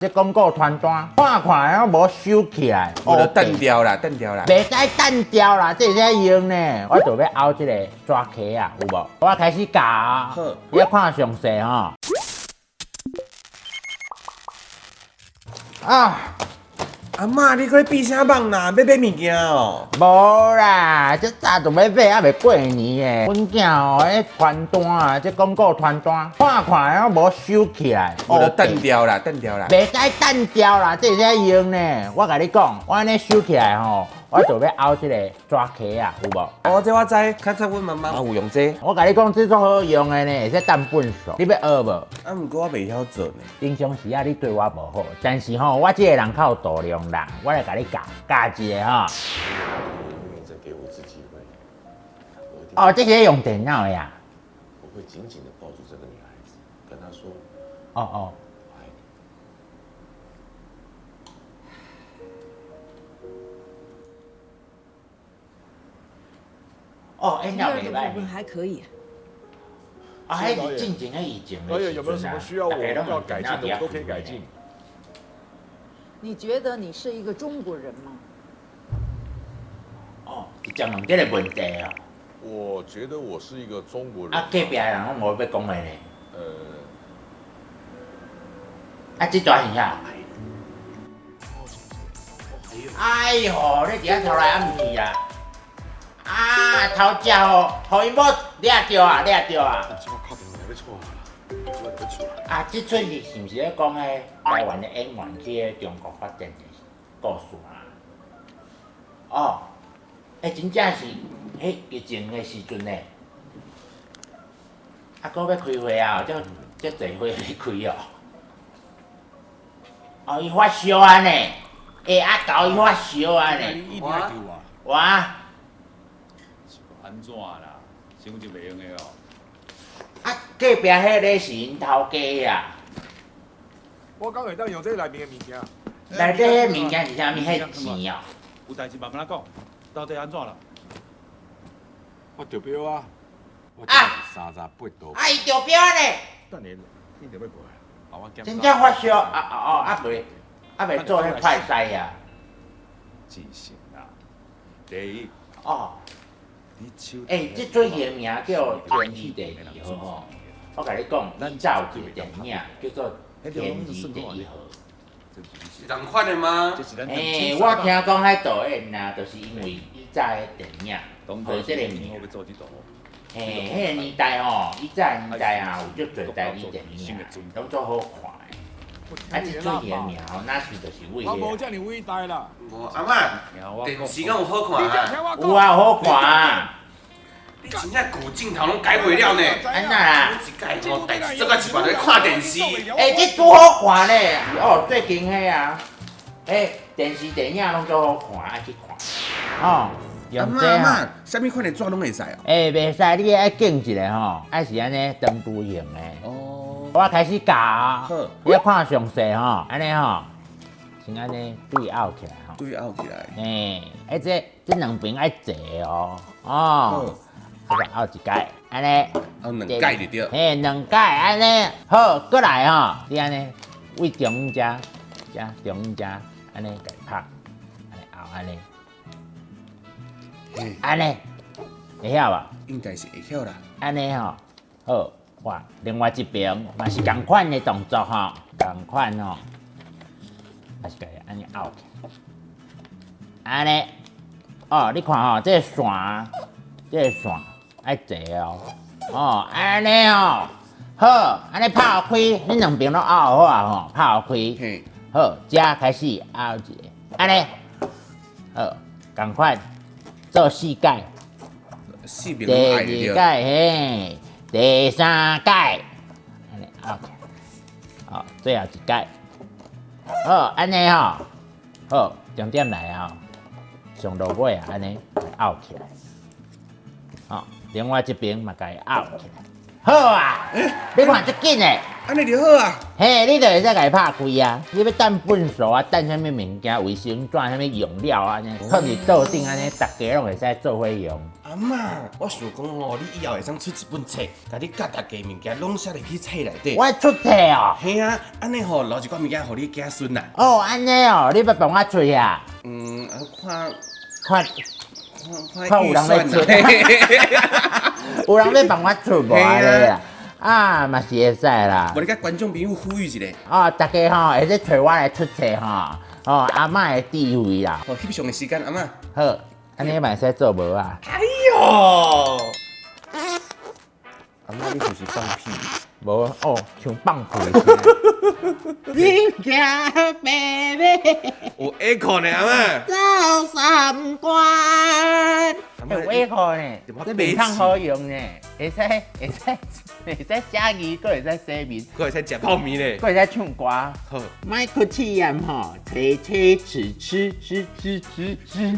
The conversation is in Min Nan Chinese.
這廣告傳單看看攏無收起來，我就單調啦，單調啦。袂使單調啦，這會使用呢。我就欲拗這个紙殼啊，有無？我開始教啊，你欲看詳細吼。啊！阿嬤，你閣咧閉啥網啦？欲買物件哦？無啦，這早就欲買，猶未過年的。阮囝哦，彼傳單啊，這廣告傳單，看看攏無收起來。我就單調啦，單調啦。袂使單調啦，這會使用呢。我共你講，我按呢收起來吼，我就欲拗這个紙殼啊，有無？哦，這我知，較早阮媽媽有用這個。我共你講，這足好用的呢，會使擲糞埽。你欲學無？啊，毋過我袂曉做呢。平常時啊，你對我無好，但是吼，我這个人較有度量啦，我來共你教教一个吼。哦，這是用電腦的啊。我會緊緊的抱住這個女孩子，跟她說：哦哦。我愛你。哦，欸，那袂歹。部分還可以。啊，彼是進前彼以前的時陣啊，大家攏用電腦佇遐開。你覺得你是一個中國人嗎？哦，直接問這个問題哦。我覺得我是一個中國人。啊，隔壁的人攏無欲講話呢。啊，這段是啥？哎喲，你佇遐偷來暗去啊！啊，偷食吼，予𪜶某掠著啊，掠著啊！啊，這齣戲是毋是咧講彼台灣的演員去中國發展的故事啊？哦，欸，真正是彼疫情的時陣呢。啊，閣欲開會啊？遮遮濟會欲開哦。哦，伊發燒啊呢？欸，阿狗伊發燒啊呢？我。是按怎啦？傷就袂用的哦。啊，隔壁彼个是𪜶頭家啊。我敢會當用這內面的物件？內底彼物件是啥物？彼錢哦。有代誌慢慢仔講，到底按怎啦？我中標啊！啊！38度。啊，伊中標呢？等下，你著欲過來。真正發燒啊啊哦，猶未猶未做彼快篩啊。真是啦，第一。哦。欸，這齣戲的名叫《天氣第二號》吼。我共你講，以早有一个電影叫做《天字第一號》。是仝款的嗎？欸，我聽講彼導演啊，就是因為以早的電影，號這个名。嘿，彼个年代吼，以早的年代啊，有足濟台語電影，攏足好看的。啊，這齣戲的名吼，若是就是為彼個。我無遮爾偉大啦。無，阿嬤，電視敢有好看啊？有啊，有好看啊。你真正舊鏡頭攏改袂了呢。按怎啦？一屆吼，代誌做到一半咧看電視。欸，這拄好看咧！哦，最近彼啊，彼電視電影攏足好看，愛去看。哦，用這阿嬤，啥物款的紙攏會使哦？欸，袂使，你愛揀一个吼，愛是按呢長度型的。哦。我開始教啊。好。你欲看詳細吼，按呢吼，先按呢對拗起來吼。對拗起來。欸，欸，這這兩邊愛坐哦，哦。這個拗一擺，按呢。拗兩擺就對。嘿，兩擺按呢，好，閣來吼，你按呢，位中間遮，中間，按呢共拍，按呢拗按呢，按呢，會曉無？應該是會曉啦。按呢吼，好，哇，另外一邊嘛是仝款的動作吼，仝款吼，嘛是共伊按呢拗起來，按呢，哦，你看吼，這個線，這個線。愛坐哦，哦，按呢哦，好，按呢拍開，你兩邊攏拗好啊吼，拍開，好，遮開始拗一个，按呢，好，仝款做四擺，第二擺嘿，第三擺，按呢拗起來，好，最後一擺，好，按呢吼，好，重點來啊，上落尾啊，按呢拗起來，好。另外這邊嘛，共伊拗起來，好啊！你看足緊的。啊，按呢就好啊。嘿，你就會使共伊拍開啊！你欲擲糞埽啊，擲啥物物件、衛生紙、啥物用料啊，按呢，放佇桌頂按呢，逐家攏會使做伙用。阿嬤，我想講吼，你以後會使出一本冊，共你教逐家物件攏寫入去冊內底。我出冊哦。嘿啊，按呢吼留一寡物件予你子孫啦。哦，按呢哦，你欲幫我出啊？嗯，啊看看看看有人欲出，有人欲幫我出無按呢啦？啊，嘛是會使啦。無你共觀眾朋友呼籲一下。哦，逐家吼會使揣我來出冊吼，哦，阿嬤的智慧啦。哦，翕相的時間，阿嬤。好，按呢嘛會使做無啊？哎喲！阿嬤，你是毋是放屁？無哦，像放屁的聲。你行白馬有 echo 呢，阿嬤。走三關。有 echo 呢，這面香好用呢，會使會使會使寫字，閣會使洗面，閣會使食泡麵咧，閣會使唱歌。好，莫去試驗吼，切切齒吃吃吃吃吃。